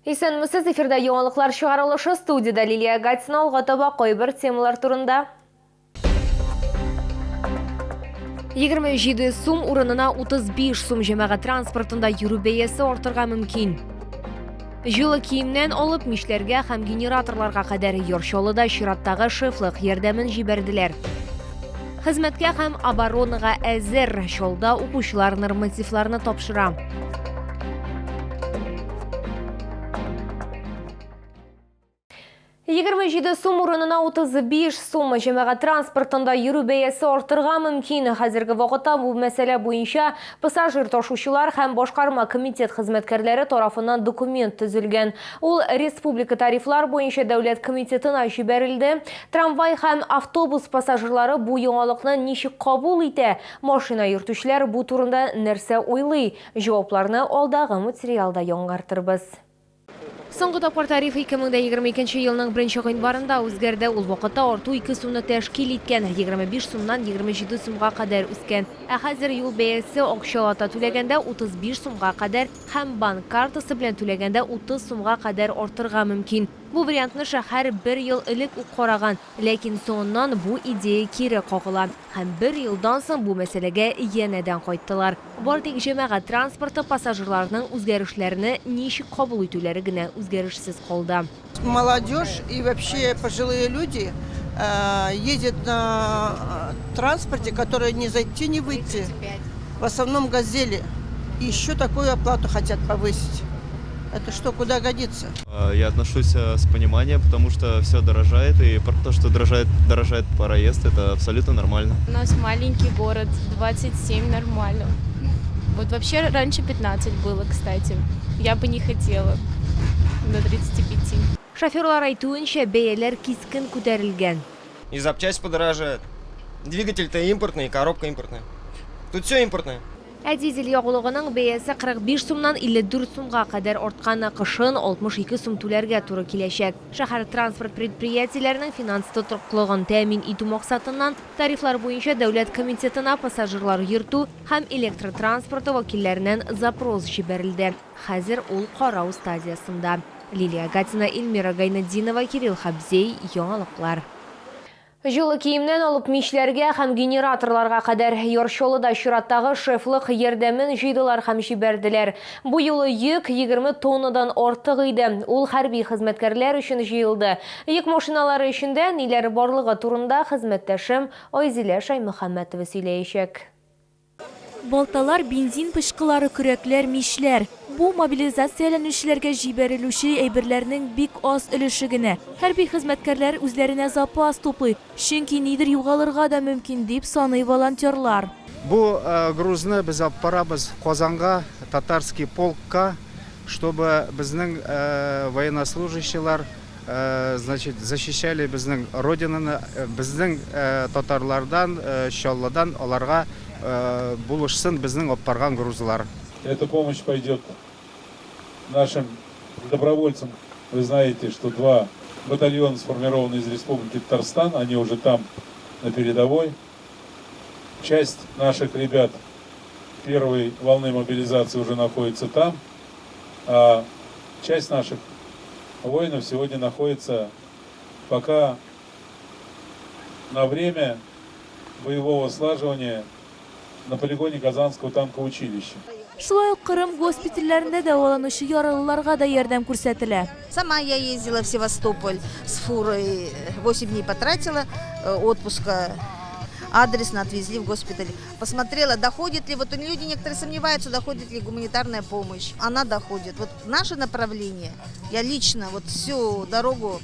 Исәнмесез, эфирда яңалыклар чыгарылышы, студиядә Лилия Гатина, алга таба кайбер темалар турында. 27 сум урынына 35 сум җәмәгать транспортында йөрү бәясе артырга мөмкин. Җылы киемнән алып мичләргә һәм генераторларга кадәр Яр Чаллыда чираттагы шефлык ярдәмен җибәрделәр. Хезмәткә һәм оборонага әзер Чаллыда укучылар нормативларны тапшыра. 27 сум урынына 35 сум җәмәгать транспортында йөрү бәясе артырга мөмкин. Хәзерге вакытта бу мәсьәлә буенча пассажир ташучылар һәм башкарма комитет хезмәткәрләре тарафыннан документ төзелгән. Ул республика тарифлар буенча дәүләт комитетына җибәрелде. Трамвай һәм автобус пассажирлары бу яңалыкны ничек кабул итә? Машина йөртүчеләр бу турында нәрсә уйлый? Җавапларны алдагы материалда яңартырбыз. Соңгы тапкыр тариф 2022 елның беренче гыйнварында үзгәрде. Ул вакытта арту 2 сумны тәшкил иткән, 25 сумнан 27 сумга кадәр үскән. Ә хәзер юл бәясе акчалата түләгәндә 35 сумга кадәр һәм банк картасы белән түләгәндә 30 сумга кадәр артырга мөмкин. Бу вариантны шәһәр бер ел элек үк караган, ләкин соңыннан бу идея кире кагыла. Һәм бер елдан соң бу мәсьәләгә янәдән кайттылар. Бары тик җәмәгать транспорты пассажирларының үзгәрешләрне ничек кабул итүләре генә үзгәрешсез калды. Молодежь и вообще пожилые люди ездят на транспорте, который не зайти, не выйти. В основном газели. И еще такую оплату хотят повысить. Это что, куда годится? Я отношусь с пониманием, потому что все дорожает, и то, что дорожает, дорожает проезд, это абсолютно нормально. У нас маленький город, 27 нормально. Вот вообще раньше 15 было, кстати. Я бы не хотела до 35. Шоферлар әйтүенчә, бәяләр кискен күтәрелгән. И запчасть подорожает. Двигатель-то импортный, и коробка импортная. Тут все импортное. Ә дизель ягулыгының бәясе 45 сумнан 54 сумга кадәр арткан, кышын 62 сум түләргә туры киләчәк. Шәһәр транспорт предприятиеләренең финанс тотрыклыгын тәэмин итү максатыннан, тарифлар буенча дәүләт комитетына пассажирлар йөртү һәм электротранспорты вәкилләреннән запрос җибәрелде. Хәзер ул карау стадиясендә. Лилия Гатина, Эльмира Гайнетдинова, Кирилл Хабзей, Яңалыклар. Җылы киемнән алып мичләргә һәм генераторларга кадәр Яр Чаллыда чираттагы шефлык ярдәмен җыйдылар һәм җибәрделәр. Бу юлы йөк 20 тоннадан артык иде. Ул хәрби хезмәткәрләр өчен җыелды. Йөк машиналары эчендә ниләр барлыгы турында хезмәттәшем Айзилә Шәймөхәммәтова сөйләячәк. Балталар, бензин пычкылары, көрәкләр, мичләр. Бу, мобилизацияләнүчеләргә җибәрелүче әйберләрнең бик аз өлеше генә. Хәрби хезмәткәрләр үзләренә запас туплый, чөнки нидер югалырга да мөмкин, дип саный волонтерлар. Бу грузны без алып барабыз Казанга, Татарский полкка, чтобы безнең военнослужащийлар Значит, защищали безнең родинаны, безнең татарлардан, Чаллыдан аларга булышсын безнең алып барган грузлар. Эта помощь пойдет нашим добровольцам. Вы знаете, что два батальона сформированы из Республики Татарстан, они уже там на передовой. Часть наших ребят первой волны мобилизации уже находится там, а часть наших воинов сегодня находится пока на время боевого слаживания на полигоне Казанского танкового училища. Шулай ук Кырым госпитальләрендә дәваланучы яралыларга да ярдәм күрсәтелә. Сама я ездила в Севастополь с фурой, 8 дней потратила э, отпуска, адресно отвезли в госпиталь. Посмотрела, доходит ли, вот люди некоторые сомневаются, доходит ли гуманитарная помощь. Она доходит. Вот наше направление, я лично вот всю дорогу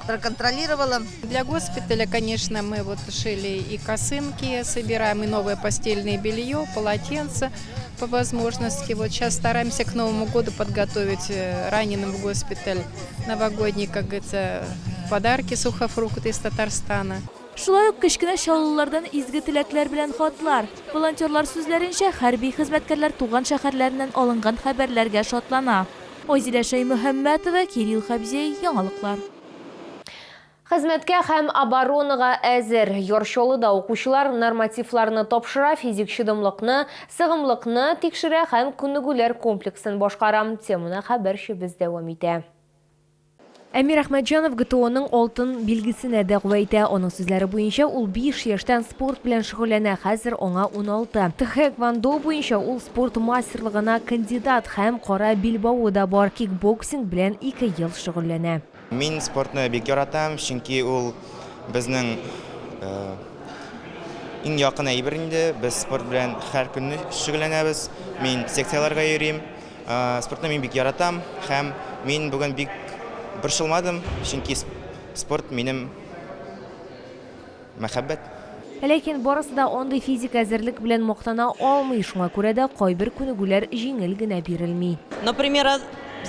проконтролировала. Для госпиталя, конечно, мы вот шили и косынки, собираем и новое постельное белье, полотенца по возможности. Вот сейчас стараемся к Новому году подготовить э, раненым в госпиталь новогодний, как говорится, подарки, сухофрукты из Татарстана. Шулай ук кечкенә чаллылардан изге теләкләр белән хатлар. Волонтерлар сүзләренчә, хәрби хезмәткәрләр туган шәһәрләреннән алынган хәбәрләргә шатлана. Айзилә Шәймөхәммәтова, Кирилл Хәбзей, Яңалыклар. Хезмәткә һәм оборонага әзер. Яр Чаллыда укучылар нормативларны тапшыра, физик чыдымлыкны, сыгымлыкны тикшерә һәм күнегүләр комплексын башкара. Теманы хәбәрчебез дәвам итә. Әмир Әхмәтҗанов ГТОның алтын билгесенә дәгъва итә. Аның сүзләре буенча, ул биш яшьтән спорт белән шөгыльләнә, хәзер аңа 16. Тхэквондо буенча ул спорт мастерлыгына кандидат һәм кара билбавы да бар. Кикбоксинг белән ике ел шөгыльләнә. Мин спортны бик яратам, чөнки ул безнең иң якын әйбер инде. Без спорт белән һәр көнне шөгыльләнәбез. Мин секцияләргә йөрим. Спортны мин бик яратам һәм мин бүген бик борчылмадым, чөнки спорт минем мәхәббәт. Ләкин барысы да андый физик әзерлек белән мактана алмый, шуңа күрә дә кайбер күнегүләр җиңел генә бирелми. Например,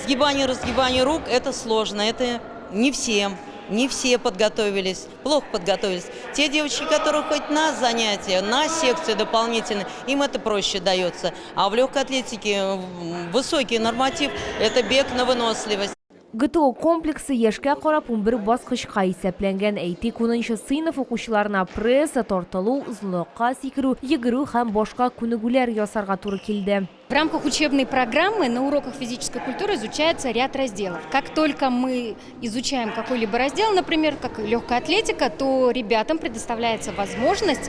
сгибание-разгибание рук, это сложно, это не всем, не все подготовились. Плохо подготовились. Те девочки, которые ходят на занятия, на секцию дополнительно, им это проще дается. А в легкой атлетике высокий норматив – это бег на выносливость. ГТО комплексы яшькә карап 11 баскычка исәпләнгән. Әйтик, 10 сыйныф укучыларына пресс, тартылу, озынлыкка сикерү, йөгерү һәм башка күнегүләр ясарга туры килде. В рамках учебной программы на уроках физической культуры изучается ряд разделов. Как только мы изучаем какой-либо раздел, например, как легкая атлетика, то ребятам предоставляется возможность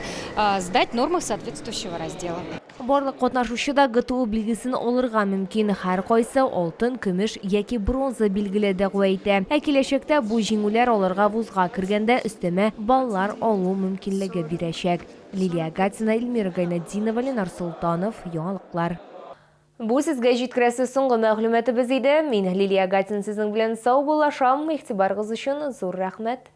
сдать нормы соответствующего раздела. Барлык катнашучы да ГТО билгесен алырга мөмкин. Һәркайсы алтын, көмеш яки бронза билгеле дәгъва итә. Ә киләчәктә бу җиңүләр аларга вузга кергәндә өстәмә баллар алу мөмкинлеге бирәчәк. Лилия Гатина, Эльмира Гайнетдинова, Ленар Солтанов, Яңалыклар. Бу сезгә җиткерәсе соңгы мәгълүматыбыз иде. Мин Лилия Гатина сезнең белән саубуллашам. Игътибарыгыз өчен зур рәхмәт.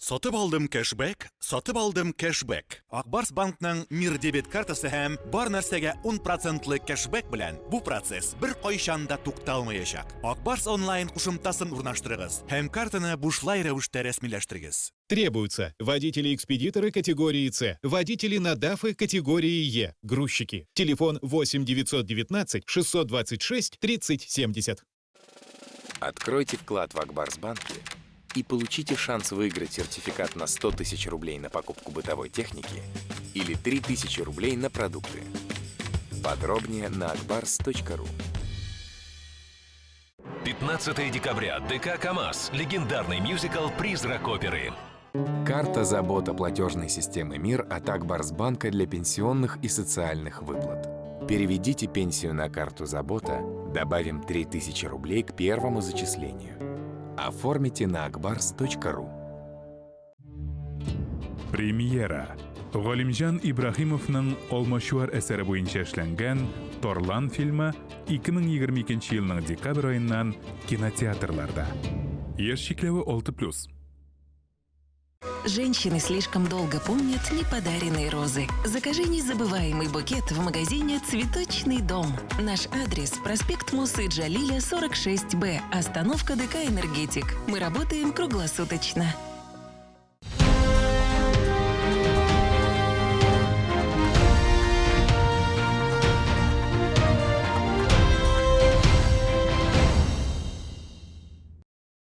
Сатып алдым кэшбэк, сатып алдым кэшбэк. Ак Барс банкның Мир дебет картасы һәм бар нәрсәгә 10 процентлы кэшбэк белән бу процесс беркайчан да тукталмаячак. Ак Барс онлайн кушымтасын урнаштырыгыз һәм картаны бушлай рәвештә рәсмиләштерегез. Требуются водители-экспедиторы категории С, водители на ДАФы категории Е, грузчики. Телефон 8 919 626 30 70. Откройте вклад в Ак Барс Банке и получите шанс выиграть сертификат на 100 тысяч рублей на покупку бытовой техники или 3000 рублей на продукты. Подробнее на akbars.ru. 15 декабря. ДК «КамАЗ». Легендарный мюзикл «Призрак оперы». Карта «Забота» платежной системы МИР от Ак Барс Банка для пенсионных и социальных выплат. Переведите пенсию на карту «Забота», добавим 3000 рублей к первому зачислению. Оформите на akbars.ru. Премьера. Галимҗан Ибраһимовның Алмачуар әсәре буенча эшләнгән Тарлан фильмы 2022 елның декабрь аеннан кинотеатрларда. Яшь чикләве 6+. Женщины слишком долго помнят неподаренные розы. Закажи незабываемый букет в магазине «Цветочный дом». Наш адрес – проспект Мусы Джалиля, 46Б, остановка ДК «Энергетик». Мы работаем круглосуточно.